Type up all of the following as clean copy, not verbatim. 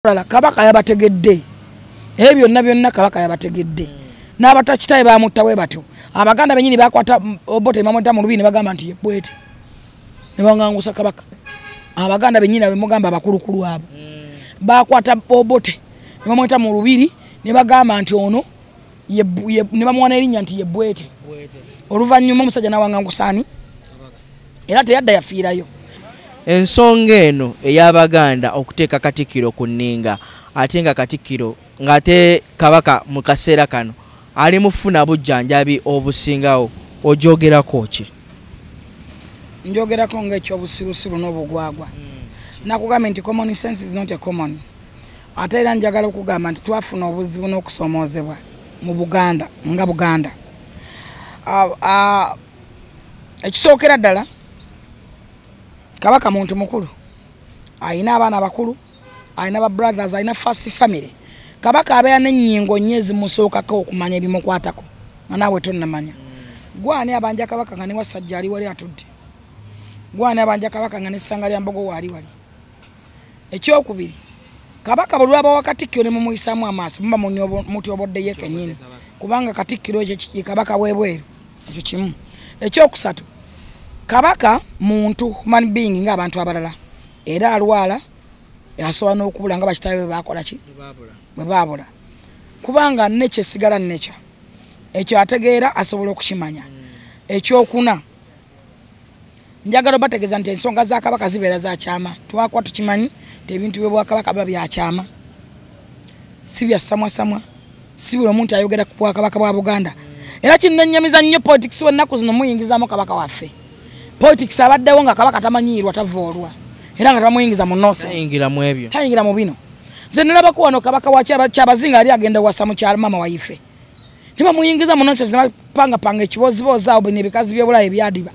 Kabaka yabategedde ebyo byonna byonna, Kabaka yabategedde n'abatakitaye bamutta bwe batyo. Abaganda bennyini bakwata Obote bamutta mu lubiri ne bagamba nti yebwete, ne bangangusa Kabaka. Abaganda bennyini abemugamba abakulukulu abo bakwata Obote ne bamweta mu lubiri ne bagamba nti ono ne bamuwana erinnya nti yebwete. Oluvannyuma omusajja n'awangangusaani era teyadda, yafiirayo. Ensonga eno ey'Abaganda okuteeka Katikkiro ku nninga, ate nga Katikkiro ng'ate Kabaka mu kaseera kano ali mufuna bujjanjabi obusingawo, ogyogerako ki? Njogerako ng'ekyobusirusiru n'obugwagwa. Nakugambye nti common sense is not a common. Ate era njagala okugamba nti twafuna obuzibu n'okusomoozebwa mu Buganda nga Buganda. Ekisookera ddala, Kabaka muntu mukulu, ayina abaana abakulu, ayina ba brothers, ayina first family. Kabaka abeera n'ennyingo nnyo ezimusookako okumanya ebimukwatako nga naawe tonnamanya. Gwani abanja Kabaka nga ne Wassajja ali wali atudde? Gwani abanja Kabaka nga n'essanga lya Mbogo waali wali? Ekyokubiri, Kabaka bwe lwaba wa Katikkiro ne mumuyisaamu amaaso, muba mutyoboddeyo kennyini, kubanga Katikkiro ekyo ye Kabaka w'ebweru. Ekyo kimu. Ekyokusatu, Kabaka muntu, human being ng'abantu abalala, era alwala, asobola n'okubula nga bakitabe bwe bakola ki bwe baabula, kubanga nekyo esigala nekyo ekyo ategeera asobola okukimanya. Ekyokuna, njagala obategeeza nti ensonga za Kabaka zibeera za kyama. Twakuba tukimanyi nti ebintu by'obwakabaka biba bya kyama, si bya samwasamwa, si buli omuntu ayogera ku bwakabaka bwa Buganda. Era kinnenyamiza nnyo politics w'ennaku zino muyingizaamu Kabaka waffe. Politics abaddewo nga Kabaka tamanyiirwa, tavoolwa, era nga tebamuyingiza mu nonsense. Tayingira mu ebyo. Tayingira mu bino. Nze nalabako wano Kabaka wa Kyabazinga ali agenda wasa mukyalo maama waife, ne bamuyingiza mu nonsense, ne bapangapanga ekibooziboozi awo bino ebikazi by'obulayo ebyadiba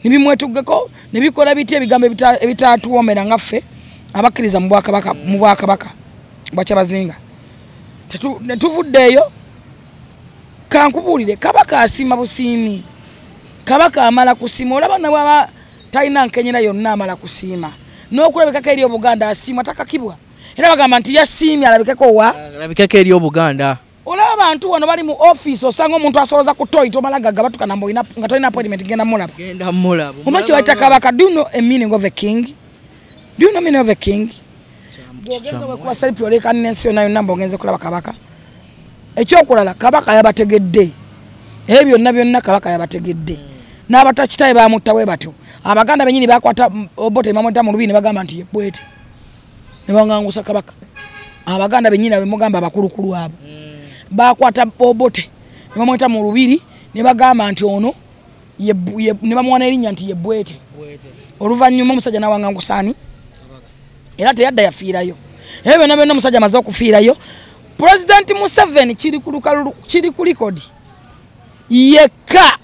ne bimwetugeko ne bikola biti ebigambo ebitatuwoomera nga ffe abakkiriza mu bwakabaka, mu bwakabaka bwa Kyabazinga. Ne tuvuddeeyo. Kankubuulire, Kabaka asiima busiimi. Kabaka amala kusiima. Olaba nabwaba talina nkenyera yonna, amala kusiima n'okulabikako eri Obuganda, asiima, takakibwa. Era bagamba nti yasiimye alabikeko wa alabikeko eri Obuganda. Olaba abantu wano bali mu office, osanga omuntu asoloza ku toyi, tomala gaga batuka nambo nga tolina appointment, genda mulaba. Genda mulaba. Omanyi kye bayita Kabaka? Do you know a meaning of a king? Do you know meaning of a king? Bw'ogenza wekuba selfie oleka n'ensi yonna yonna mbw'ogenze kulaba Kabaka. Ekyokulala, Kabaka yabategedde ebyo byonna byonna, Kabaka yabategedde n'abatakitaye bamutta bwe batyo. Abaganda bennyini bakwata Obote bamutta mu lubiri ne bagamba nti yebwete, ne bangangusa Kabaka. Abaganda bennyini abemugamba abakulukulu abo bakwata Obote ne bamweta mu lubiri ne bagamba nti ono ne bamuwana erinnya nti yebwete. Oluvannyuma omusajja n'awangangusaani era teyadda, yafiirayo. Ebyo byonna byonna omusajja amaze okufiirayo. Pulezidenti Museveni kiri ku lukalu, kiri ku likodi, yekka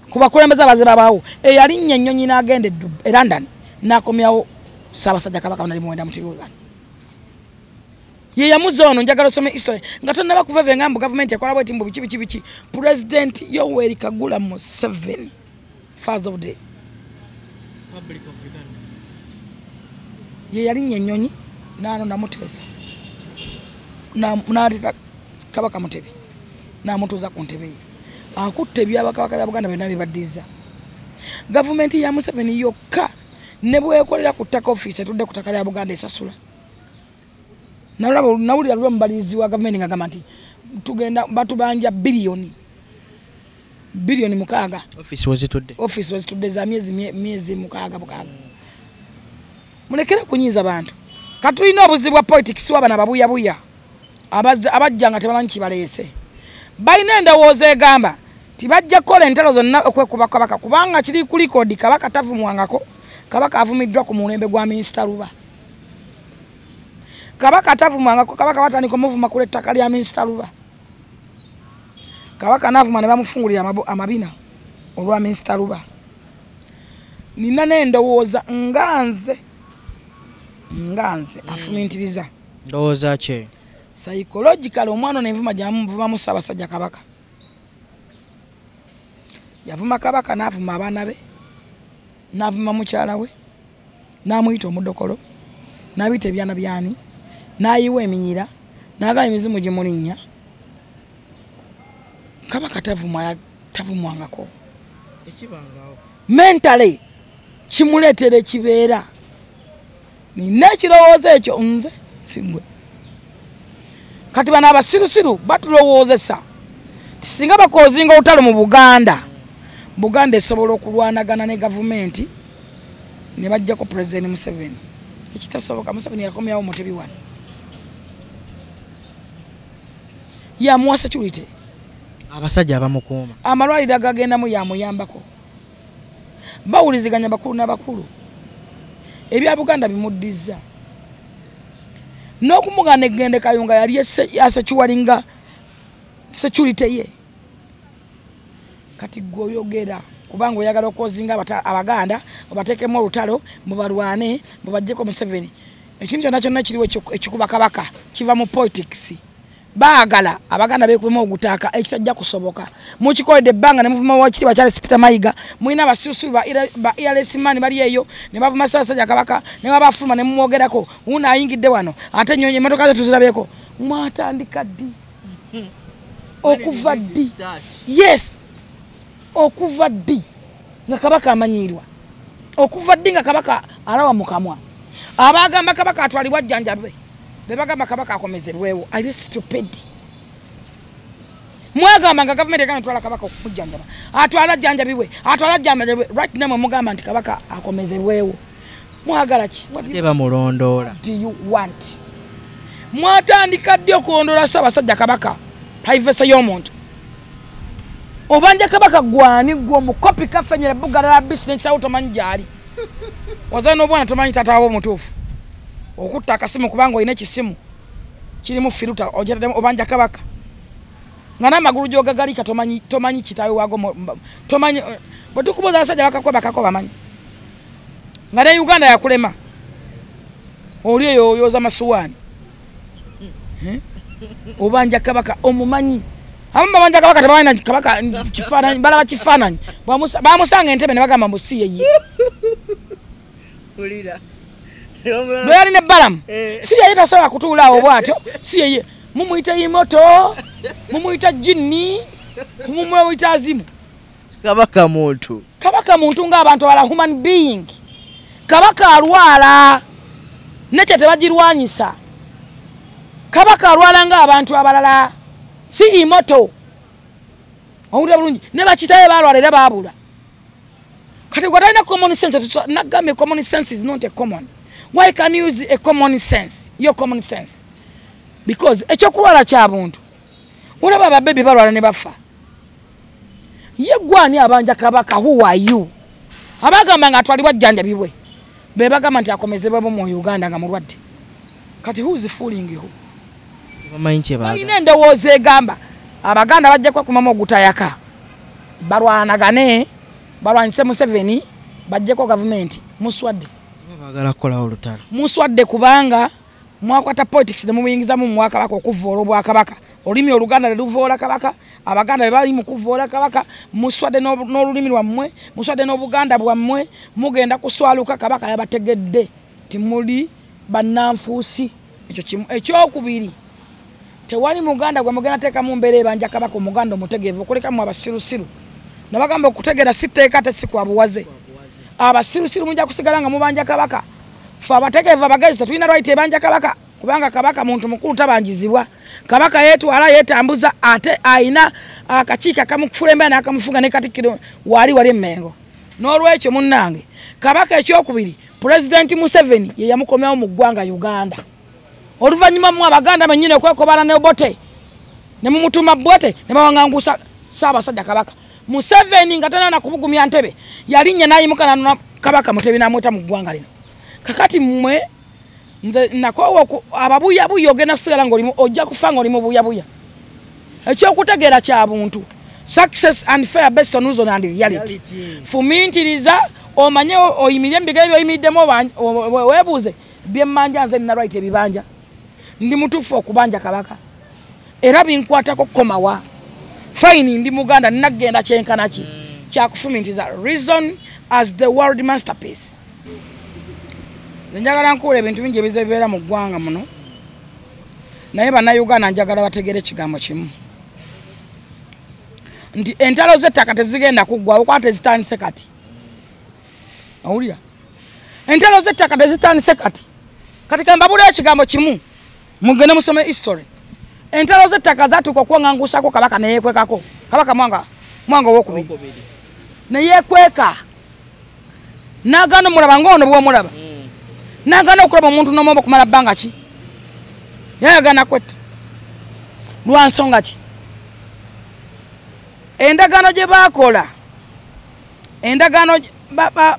ku bakulembeze abaze babaawo eyalinnya ennyonyi n'agenda e London n'akomyawo Ssaabasajja Kabaka Nali Muwenda Mutebi Uganda. Ye yamuza ono. Njagala osome history nga tonnaba kuva nga mbu gavumenti ekola bweti, mbu biki biki biki. President Yoweri Kaguta Museveni, father of the ye yalinnya ennyonyi n'anona Muteesa, n'aleeta Kabaka Mutebi n'amutuuza ku ntebe ye. Akutte ebyabakabaka bya Buganda byonna bibaddiza. Gavumenti ya Museveni yokka ne bwekolera ku ttaka, ofiisi etudde ku ttaka lya Buganda, esasula. Nawulira lwa mubalirizi wa gavumenti ng'agamba nti tugenda batubanja biliyoni 6. Ofiisi wezitudde. Ofiisi wezitudde za myezi 6 6. Mulekere kunyiiza bantu. Katulina obuzibu bwa politics wabana ababuyabuya abajja nga tebamanyi kibaleese. Balina endowooza egamba tibajja kukola entalo zonna okwekuba Kabaka, kubanga kiri ku likodi, Kabaka tavumwangako. Kabaka avumiddwa ku mulembe gwa Minisita Luba. Kabaka tavumwangako. Kabaka batandika omuvuma ku lw'ettaka lya Minisita Luba. Kabaka naavuma ne bamufungulira amabina olwa Minisita Luba. Nina n'endowooza nga nze afumintiriza. Ndowooza ki? Psychological, omwana ono envuma gyamuvumamu Ssaabasajja Kabaka, yavuma Kabaka, n'avuma abaana be, n'avuma mukyala we, n'amuyita omudokolo, n'abiyita ebyana byani. N'ayiwa eminyira, n'agamba emizimu gimulinnya. Kabaka tavumwangako. Mentally kimuleetera ekibeera. Nina ekirowoozo ekyo nze singwe. Kati bano abasirusiru batulowoozesa nti singa bakozinga olutalo mu Buganda, Buganda esobola okulwanagana ne gavumenti ne bajjako President Museveni. Ekitasoboka. Museveni yakomyawo Mutebi wano, yamuwa security, abasajja abamukuuma, amalwaliro agagendamu yamuyambako, bawuliziganya bakulu n'abakulu. Ebya Buganda bimuddiza n'okumugana egende Kayunga yali asecuwalinga security ye. Kati gwe oyogera kubanga oyagala okwozinga Abaganda obateekemu olutalo mubalwane mubajjeko Museveni. Ekintu kyonna kyonna kiriwo ekikuba Kabaka kiva mu politics. Baagala Abaganda beekubemu ogutaaka, ekitajja kusoboka. Mukikoledde ebbanga ne muvuma Oweekitiibwa Charles Peter Mayiga, mulina abasirusiru ba ERS man bali eyo ne bavuma Ssaabasajja Kabaka ne babafuluma ne mumwogerako, wuuno ayingidde wano ate ennyonyi emmotoka ze tuzirabyeko. Mwatandika ddi? Okuva ddi? Yes, okuva ddi nga Kabaka amanyiirwa? Okuva ddi nga Kabaka alawa mu kamwa? Abagamba Kabaka atwalibwa ajjanjabwe, be bagamba Kabaka akomezebwewo. Are you stupid? Mwagamba nga gavumenti egamba etwala Kabaka okumujjanjaba, atwala ajjanjabibwe, atwala ajjanjabibwe. Right now mwe mugamba nti Kabaka akomezebwewo. Mwagala ki? Ate bamulondoola. Do you want? Mwatandika ddi okulondoola Ssaabasajja Kabaka? Privacy y'omuntu. Obanja Kabaka gwani gwe omukopi kafenyera bugalala bizinesi awo tomanyi gy'ali. Wazaala n'obwana tomanyi taata wo omutuufu. Okutta akasimu kubanga olina ekisimu kirimu filter ogitaddemu obanja Kabaka. Nga n'amagulu gy'ogagalika tomanyi, tomanyi kitaawe waago, tomanyi. Bwe tukubuuza abasajja bakako bakako bamanyi. Nga ne Uganda yakulema. Oli eyo oyoza masuwaani. Obanja Kabaka omumanyi. Abamu babanja Kabaka tebamanyi Kabaka kifaananyi, balaba kifaananyi. Bamusanga entebe ne bagamba mbu si ye ye. Bwe yali ne Balamu, si yeye tasobola kutuula awo bw'atyo, si yeye. Mumuyita imoto, mumuyita jinni, mumuyita azimu. Kabaka muntu. Kabaka muntu ng'abantu abalala, human being. Kabaka alwala, nekyo tebagirwanyisa. Kabaka alwala ng'abantu abalala, si imoto. Owulira bulungi, ne bakitaye balwala era baabula. Kati gwe talina common sense, nagambye common sense is not a common. Why can you use a common sense? Your common sense. Because ekyokulwala kya buntu. Olaba ababebi balwala ne bafa. Ye gwani abanja Kabaka? Who are you? Abagamba nga atwalibwa ajjanjabibwe, be bagamba nti akomezebwa mu Uganda nga mulwadde. Kati who is fooling who? Tebamanyi kye baagala. Balina endowooza egamba Abaganda bajja kwekumamu ogutayaka, balwanagane, balwanyise Museveni, bajjeko gavumenti. Muswadde. Baagala kukolawo olutalo. Muswadde kubanga mwakwata politics ne mumuyingizamu mu bwakabaka okuvvoola obwakabaka. Olulimi Oluganda luvoola Kabaka, Abaganda be bali mu kuvvoola Kabaka. Muswadde n'olulimi lwammwe, muswadde n'Obuganda bwammwe, mugenda kuswaluka. Kabaka yabategedde timuli bannanfuusi. Ekyo kimu. Ekyokubiri, tewali Muganda gwe mugenda teekamu mbeera ebanja Kabaka Omuganda omutegeevu okulekamu abasirusiru. Nabagamba okutegeera si tteeka ate si kwa buwaze. Abasirusiru mujja kusigala nga mubanja Kabaka. Ffe abategeevu abagezi tetulina right ebanja Kabaka, kubanga Kabaka muntu mukulu tabanjizibwa. Kabaka yeetwala, yeetambuza, ate ayina akakiiko akamukulembera n'akamufuga ne Katikkiro waali wali Emmengo. N'olwekyo munnange, Kabaka ekyokubiri, Pulezidenti Museveni ye yamukomyawo mu ggwanga Uganda. Oluvannyuma mmwe Abaganda bennyini okwekobana ne Obote ne mumutuma Bwote ne bawangangusa Ssaabasajja Kabaka. Museveni nga tanana kubugumya ntebe yalinnya n'ayimuka n'anona Kabaka Mutebi n'amweta mu ggwanga lino. Kakati mmwe nze nakoowa ababuyabuya, ogenda kusigala ng'olimu, ojja kufa ng'oli mu buyabuya. Ekyokutegeera kya buntu. Success and fair based on reason and reality. Fumiintiriza omanye oyimirire mu bigere by'oyimiriddemu, weebuuze byemmanja nze nina right ebibanja, ndi mutuufu okubanja Kabaka era binkwatako kukomawa. Fine, ndi Muganda, nina kugenda kyenkana ki kyakufumiintiriza. Reason as the world masterpiece. Nze njagala nkuula ebintu bingi ebize bibeera mu ggwanga muno. Naye bannayuganda njagala bategere ekigambo kimu nti entalo z'ettaka tezigenda kuggwawo kuba tezitandise kati. Owulira? Entalo z'ettaka tezitandise kati. Kati kambabulira ekigambo kimu, mugende musome history. Entalo z'ettaka zaatuuka okuwaŋŋangusako Kabaka ne yeekwekako. Kabaka Mwanga owokubiri ne yeekweka, n'agaana omulaba ng'ono bw'omulaba, n'agaana okulaba omuntu n'omu okumala bbanga ki, yayagaana kwetta. Lwa nsonga ki? Endagaano gye baakola, endagaano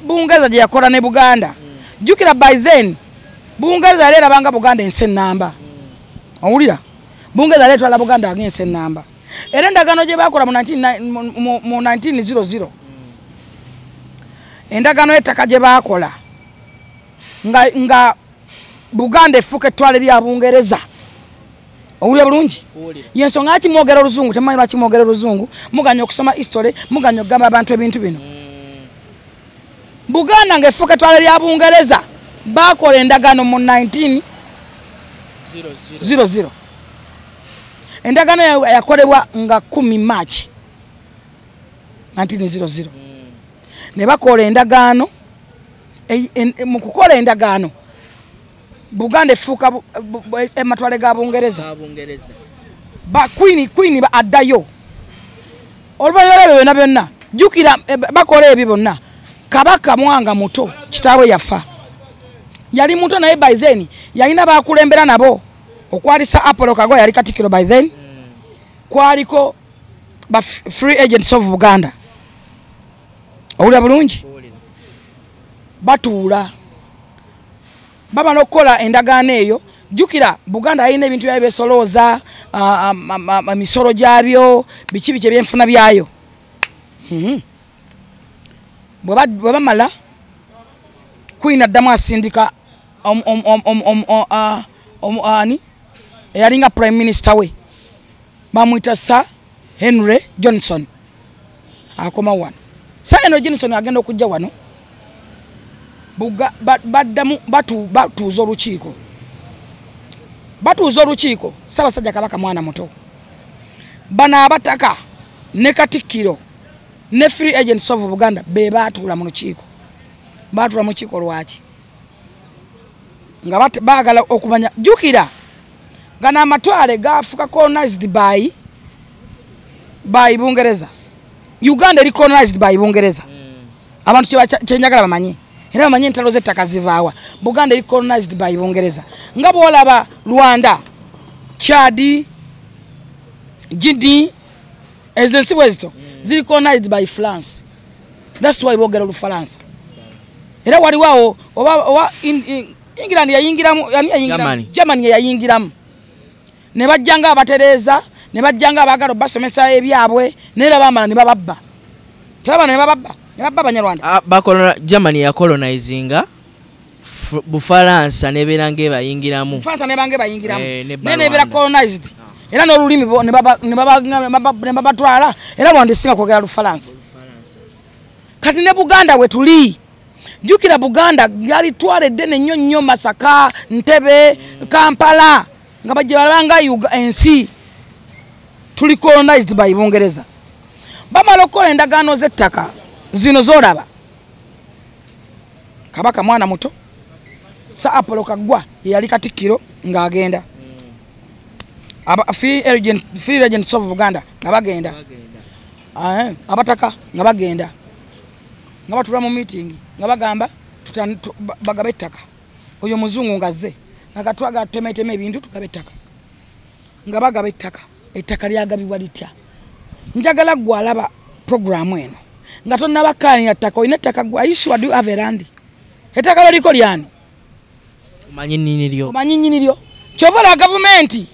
Bungereza gye yakola ne Buganda. Jjukira by then Bungereza yali erabanga Buganda ensi ennamba. Owulira? Bungereza yali etwala Buganda ng'ensi ennamba. Era endagaano gye baakola mu 1900, endagaano y'ettaka gye baakola nga Buganda efuuka ettwale lya Bungereza. Owulira bulungi? Yensonga lwaki mwogera oluzungu, temumanyi lwaki mwogera oluzungu, muganya okusoma history, muganya okugamba abantu ebintu bino. Buganda ng'efuuka ettwale lya Bungereza, baakola endagaano mu 1900. Endagaano yakolebwa nga 10 March 1900. Ne bakola endagaano, mu kukola endagaano Buganda efuuka amatwale ga Bungereza. Ba Queen addayo. Oluvannyuma lw'ebyo byonna byonna, jjukira bakola ebyo byonna. Kabaka Mwanga muto, kitaabwe yafa. Yali muto naye by then yalina bakulembera nabo. Okwali Sir Apollo Kaggwa yali Katikkiro by then. Kwaliko ba Free Agents of Buganda. Owulira bulungi? Batuula. Baba n'okukola endagaano eyo. Jjukira Buganda yalina ebintu byayo besolooza, emisolo gyabyo, biki biki ebyenfuna byayo. Bwe bamala, Queen addamu asindika ani eyalinga Prime Minister we, bamuyita Sir Henry Johnson. Akoma wano. Sir Henry Johnson agenda okujja wano, baddamu batuuza olukiiko. Batuuza olukiiko, Ssaabasajja Kabaka mwana muto. Bano abataka ne Katikkiro ne Free Agents of Buganda be baatuula mu lukiiko. Baatuula mu lukiiko lwaki? Nga baagala okumanya. Jjukira gano amatwale gaafuuka colonized by Bungereza. Uganda eri colonized by Bungereza. Abantu kyenjagala bamanye. Era bamanye entalo z'ettaka zivaawa. Buganda eri colonized by Bungereza. Nga bw'olaba Rwanda, Chad, Guinea, ezo ensi bwe zito ziri colonized by France. That's why boogera Olufalansa. Era waliwo awo oba England yayingiramu, yani yayingiramu, Germany yayingiramu. Ne bajjanga abatereeza, ne bajjanga abaagala obbasomesa ebyabwe, naye bamala ne bababba. Tebamala ne bababba, ne babba Abanyarwanda. Germany yacolonizinga Bufalansa nebeera ng'ebayingiramu. Bufalansa nebeera ng'ebayingiramu. Naye nebeera colonized. Era n'olulimi ne babatwala, era Rwanda esinga kwogera Lufalansa. Kati ne Buganda we tuli. Jjukira Buganda yali twala eddene nnyo nnyo Masaka, Ntebe, Kampala, nga bajja balabanga ensi. Tuli colonized by Bungereza. Bamala okukola endagaano z'ettaka zino z'olaba. Kabaka mwana muto, Sir Apollo Kaggwa ye yali Katikkiro ng'agenda. Free Agents of Buganda nga bagenda. Abataka nga bagenda. Nga batuula mu meeting nga bagamba bagabe ettaka. Oyo muzungu ng'azze nga twagala tutemeteme ebintu tugabe ettaka. Nga bagaba ettaka. Ettaka lyagabibwa litya? Njagala ggwe alaba programu eno nga tonnabakkaanira ttaka, olina ettaka ggwe, are you sure do you have a land? Ettaka lyoliko lyani? Omanyi nnyini lyo. Omanyi nnyini lyo. Ky'ova olaba gavumenti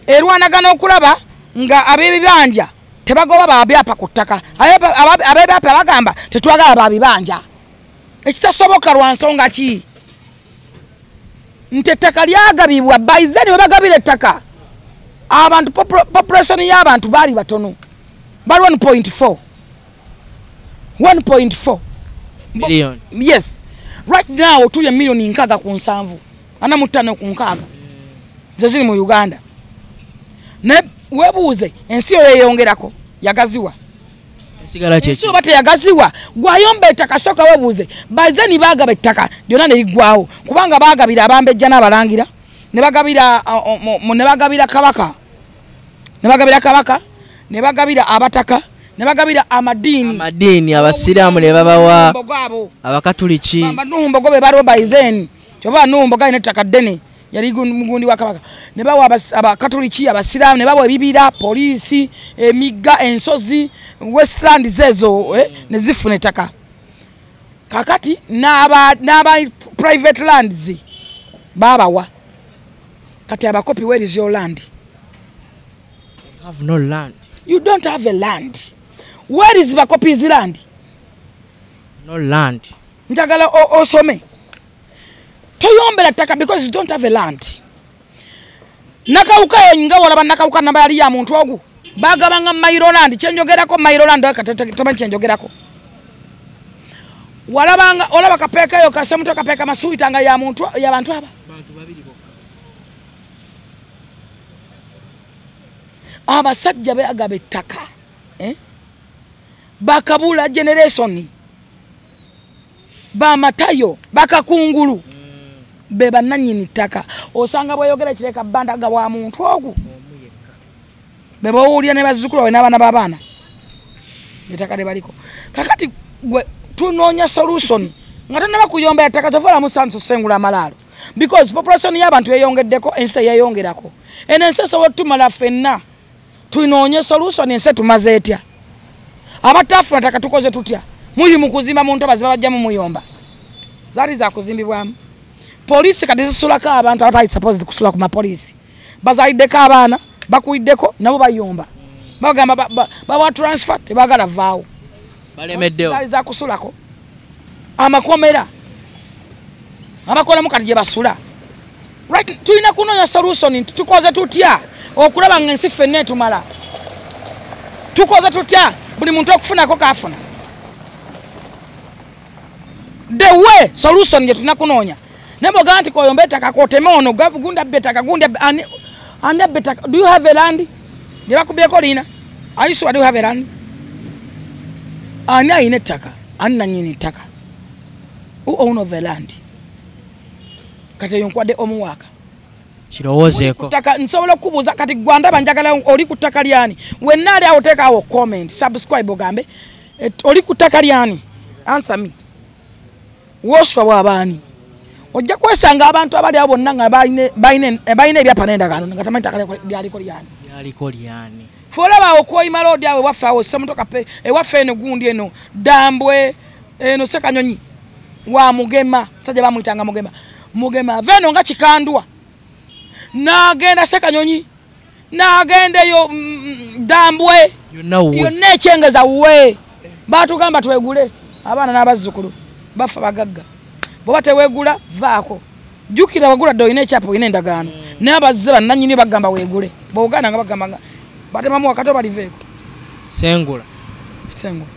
erwanagana okulaba nga ab'ebibanja tebagoba babyapa ku ttaka. Ab'ebyapa bagamba tetwagala babibanja. Ekitasoboka lwa nsonga ki? Nti ettaka lyagabibwa by then we bagabira ettaka abantu population y'abantu baali batono, bali 1.4 1.4 million. Yes, right now tuli miliyoni 67 45 ze ziri mu Uganda. Naye weebuuze ensi yo yeeyongerako yagaziwa. Ensi oba teyagaziwa gwayomba ettaka sooka weebuuze. By then baagaba ettaka lyonna ne liggwawo kubanga baagabira abambejja n'abalangira ne bagabira kabaka ne bagabira kabaka ne bagabira abataka ne bagabira amadiini amadiini abasiraamu ne babawa abakatuliki. Nuhu Mbogo be baliwo by then kyova Nuhu Mbogo alina ettaka ddene yali mugundi wa kabaka ne bawa abakatuliki abasiraamu ne bawa ebibira poliisi emigga ensozi westland zezo ne zifuna ettaka. Kakati n'aba private lands babawa. Kati abakopi, where is your land? I have no land. You don't have a land. Where is Bakopi's land? No land. Njagala osome. Toyombera ttaka because you don't have a land. Nakawuka nga walaba nakawuka namba yali ya muntu ogu. Bagabanga mailo land kyenjogerako mailo land tomanyi kyenjogerako. Walabanga olaba kapeeka yo kasemuto kapeeka masuita nga ya muntu ya bantu aba. Bantu babiri bokka. Abasajja beagaba ettaka. Bakabula generation bamatayo bakakungulu be bannannyini ttaka. Osanga bweyogera kireka bbanda ga wa muntu ogu be bawulira ne bazzukulu bawe n'abaana b'abaana ettaka lye baliko. Kakati gwe tunoonya solution nga tonnaba kuyomba ettaka tovaala musanso sengula amalaalo because population y'abantu yeeyongeddeko ensi teyeyongerako. Eno ensi esobola otumala ffenna. Tunoonye solution ensi tumaze etya? Abatafuna ttaka tukoze tutya? Muli mu kuzimba mu ntobazi babajjamu muyomba. Zaali za kuzimbibwamu. Poliisi kati zisulako abantu abatali supposed kusula ku mapoliisi. Bazaliddeko abaana, bakuyiddeko nabo bayomba. Bagamba bawa transfer tebaagala vaawo. Balemeddewo. Zaali za kusulako. Amakomera. Abakolamu kati gye basula. Right, tulina kunoonya solution nti tukoze tutya okulaba nga ensi ffenna etumala. Tukoze tutya buli muntu okufunako kaafuna. The way solution gye tulina kunoonya. Naye bw'ogamba nti koyomba ettaka koteme ono gundi abba ettaka gundi ani abba ettaka. Do you have a land? Lye bakubyeko liina. Are you sure do you have a land? Ani alina ettaka? Ani nannyini ttaka? Who own of the land? Kati eyo nkwadde omuwaaka. Kirowoozeeko. Ttaka nsobola okukubuuza kati gwe ndaba njagala oli ku ttaka lyani. Wenna ali awo teekaawo comment, subscribe ogambe oli ku ttaka lyani? Answer me. Woswa bw'abaani? Ojja kwesanga abantu abali awo bonna nga balina ebyapa n'endagaano nga tamanyi ttaka lyaliko lyani. Lyaliko lyani. Ffe olaba awo Koima Road awo ewaffe awo Ssemuto Kape ewaffe eno gundi eno Dambwe eno Ssekanyonyi wa Mugema musajja bamuyitanga Mugema. Mugema ava eno nga Kikandwa n'agenda Ssekanyonyi n'agenda eyo Dambwe yonna ekyengeza wuwe. Baatugamba twegule abaana n'abazzukulu bafa bagagga. Bw'oba teweegula vaako. Jjukira wagula dda olina ekyapa olina endagaano. Naye abazze bannannyini bagamba weegule. Bw'ogaana nga bagamba nga batemamu wakati baliveeko. Sengula. Sengula.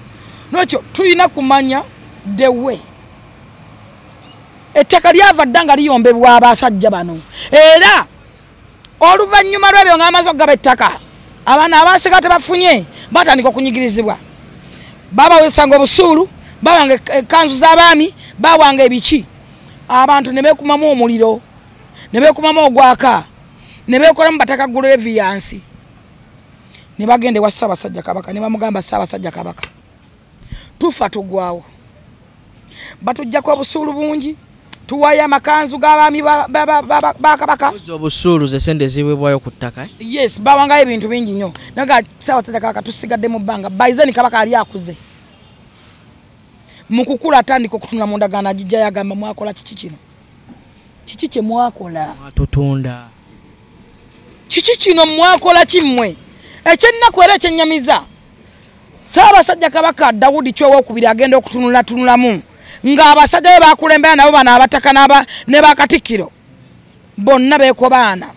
N'olwekyo tulina kumanya the way. Ettaka lyava dda nga liyombebwa abasajja bano. Era oluvannyuma lw'ebyo ng'amaze okugaba ettaka abaana abaasika tebafunye batandika okunyigirizibwa. Babawesanga obusuulu, bawanga ekkanzu z'abaami, bawanga ebiki. Abantu ne beekumamu omuliro, ne beekumamu ogwaka, ne beekolamu bataka guleviyansi. Ne bagenda ewa Ssaabasajja Kabaka ne bamugamba Ssaabasajja Kabaka tufa tugwawo. Batuggyako obusuulu bungi, tuwaayo amakanzu g'abaami ba Kabaka. Obusuulu ze ssente eziweebwayo ku ttaka. Yes, bawangayo ebintu bingi nnyo. Naye nga Ssaabasajja Kabaka tusigadde mu bbanga. By then Kabaka ali akuze. Mu kukula atandika okutunula mu ndagaano agijjayo agamba mwakola kiki kino? Kiki kye mwakola? Mwatutunda. Kiki kino mwakola ki mmwe? Ekyennaku era ekyennyamiza Ssaabasajja Kabaka Dawudi Chwa Owokubiri agenda okutunulatunulamu ng'abasajja be bakulembera nabo bano abataka ne bakatikkiro bonna beekobaana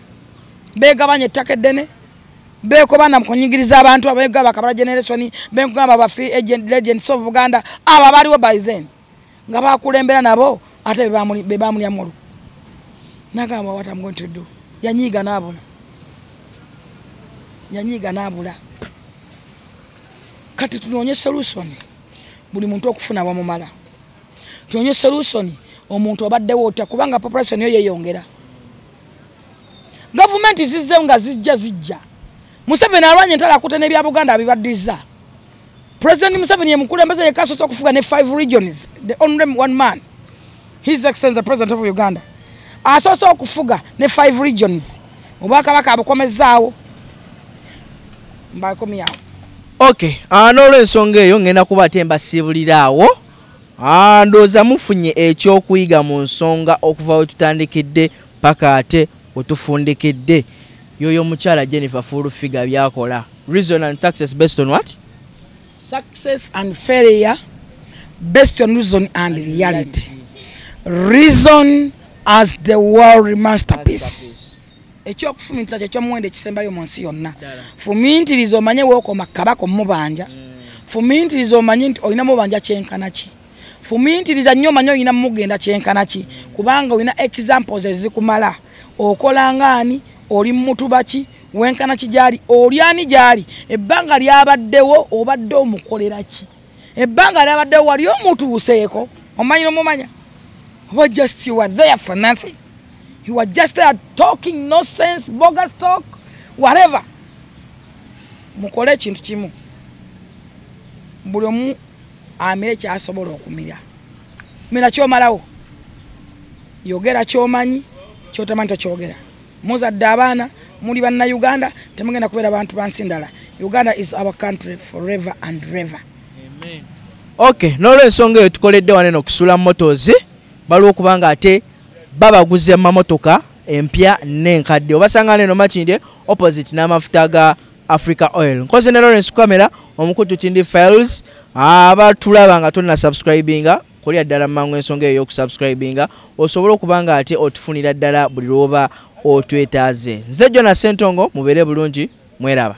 beegabanya ettaka eddene beekobaana mu kunyigiriza abantu abeegaba Kabala generation beegaba ba free agent legends of Uganda abo abaliwo by then nga bakulembera nabo ate be bamulyamu olukwe. N'agamba what I'm going to do. Yanyiiga n'abula. Yanyiiga n'abula. Kati tunoonye solution buli muntu okufuna wamumala. Tunoonye solution omuntu obaddewo otya, kubanga population yo yeeyongera. Gavumenti zizze nga zijja. Museveni alwanye entalo, akutte n'ebya Buganda abibaddiza. President Museveni ye mukulembeze yekka asoose okufuga ne 5 regions, the only one man, His Excellency the President of Uganda, asoose okufuga ne 5 regions. Obwakabaka abukomezaawo, mbakomyawo. Okay, n'olwensonga eyo ngenda kuba ate mbasiibuliraawo. Ndowooza mufunye ekyokuyiga mu nsonga okuva we tutandikidde paka ate wetufundikidde. Yoyo omukyala Jennifer Full Figure byakola. Reason and success based on what? Success and failure based on reason and reality. Reason as the world masterpiece. Ekyokufumiitiriza kyekyomuwendo ekisembayo mu nsi yonna. Fumiitiriza omanye wookoma Kabaka omubanja. Fumiitiriza omanye nti olina mubanja kyenkana ki. Fumiitiriza nnyo omanye olina mugenda kyenkana ki, kubanga olina examples ezikumala. Okola ngaani, oli mutuba ki, wenkana ki gyali, oli ani gyali, ebbanga lyabaddewo obadde omukolera ki, ebbanga lyabaddewo wali omutuuseeko, omanyi nomumanya, oba just you were there for nothing. You were just there talking nonsense, bogus talk, whatever. Mukole ekintu kimu, buli omu amire kyasobola okumira. Mira kyomalawo, yogera kyomanyi, kyotamanyi tokyogera. Muzadde abaana, muli bannayuganda, temugenda kubeera bantu ba nsi ndala. Uganda is our country forever and ever. Amen. Okay, n'olwensonga eyo tukoledde wano eno Okusula Motors, baliwo okubanga ate babaguza emamotoka empya n'enkadde. Obasanga neno Makindye opposite n'amafuta ga Africa Oil. Nkoze ne Lawrence Camera omukutu Tindi Files. Abatulaba nga tonna subscribinga, kolya ddala mangu ensonga eyo y'okusubscribinga osobole okuba nga ate otufunira ddala buli lw'oba otwetaaze. Nze Jonas Ssentongo, mubeere bulungi, mweraba.